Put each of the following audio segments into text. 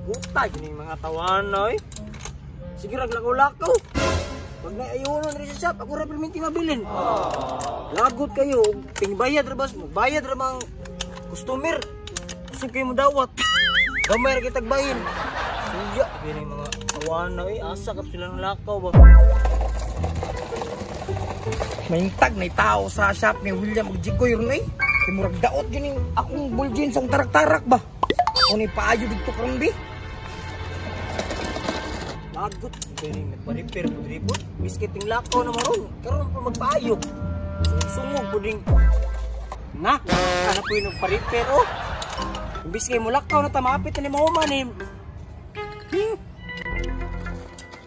Gutay ni mga tawana eh. Sige rag lakaw-lakaw. Pag may ayuno na sa shop, ako ra perminti mabilin. Lagot kayo, pingbayad ra bas, bayad ra mang customer. Kusog kayo mo dawat. Gamay ra kitag bayin. Suya, kini mga tawana eh, asa kap sila ng lakaw ba. Mahintag na tao sa shop ni William ug Jikoy ron eh. Kay murag daot yun yung akong buljin sa tarak-tarak ba. Kung ipaayo dito karon bi. Lagot kini nagpa-repair po diri po. Biskit ting lakaw na maron, karon pa magpaayo. Sungog po ding. Na, kana po yung nagpa-repair oh. Imbis kay mo lakaw na tamapit na ni mahuman eh.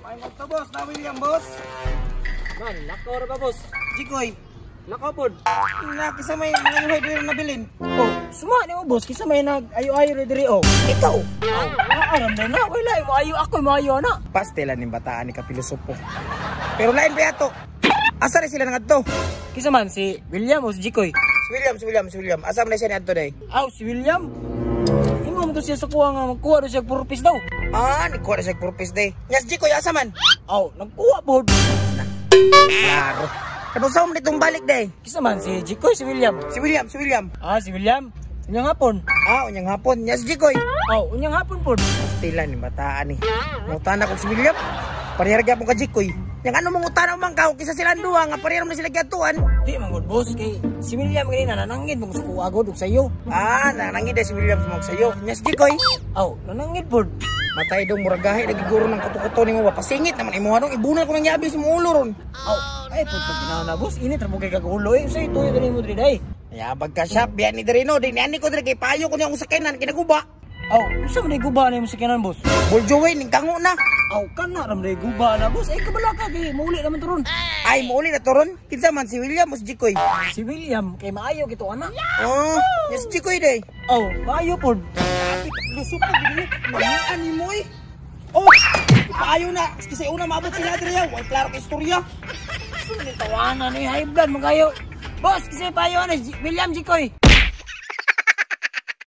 May magto boss, na William boss. Man, lakaw ra ba boss? Jikoy, Lakaw pod. na kisa may mga yuhay diri na nabilin. Oh, suma ni mo boss kisa may nag ayo-ayo ra diri oh. Ikaw, Ah, aram na na, wala mo ayo ako, mo ayo na. pastela ning bataan ni kapilosopo. Pero lain pa yato. Asa na sila nangadto? Kisa man si William o si Jikoy? Si William, si William, si William. Asa man na siya niadto day? Aw, si William. Ingon mo to siya sa kuha nga magkuha daw siya purpose daw. Ah, nikuha na siya purpose day. Nya si Jikoy asa man? Aw, nagkuha pod. Klaro. Kanusa mo nitong balik day? Kisa man si Jikoy, si William. Si William, si William. Ah, si William. Unyang hapon. Ah, unyang hapon. Nya si Jikoy. Aw, unyang hapon pod. Pastila ni bataan ni. Ngutana ko si William. Parehara gyapon ka Jikoy. Yang ano mong utana man ka kisa sila duha nga parehara man sila gyatuan. Di man gud boss kay si William kanina nanangid mo sa kuha gud og sayo. Ah, nanangid si William sa sayo. Nya si Jikoy. Aw, nanangid pod. Matay dong muragahi lagi guro ng kuto-kuto nimo ba pasingit naman imuha dong ibunal ko nang yabi sa imong ulo ron. Aw, ay pod pag ginawa na boss, init ra mo kay kagulo eh. Say tuyo diri mo diri day. Yabag ka shop biyan ni diri no di ni ko diri kay payo ko niya akong sakyanan kinaguba. Aw, unsa man guba na imong sakyanan boss? Buljowen ning kango na. Aw, kana ra man guba na boss. Ay kabala ka kay mauli naman turon. Ay muuli na toron. Kinsa man si William o si Jikoy? Si William kay maayo kito ana. Oh, nya si Jikoy day. Aw, maayo pod. Lusog pa gid ni. Ani mo eh. Oh, paayo na. Kasi una maabot sila diri yaw. Way klaro kay istorya. Gusto ni tawanan ni high blood mo kayo. Boss, kasi payo na William Jikoy.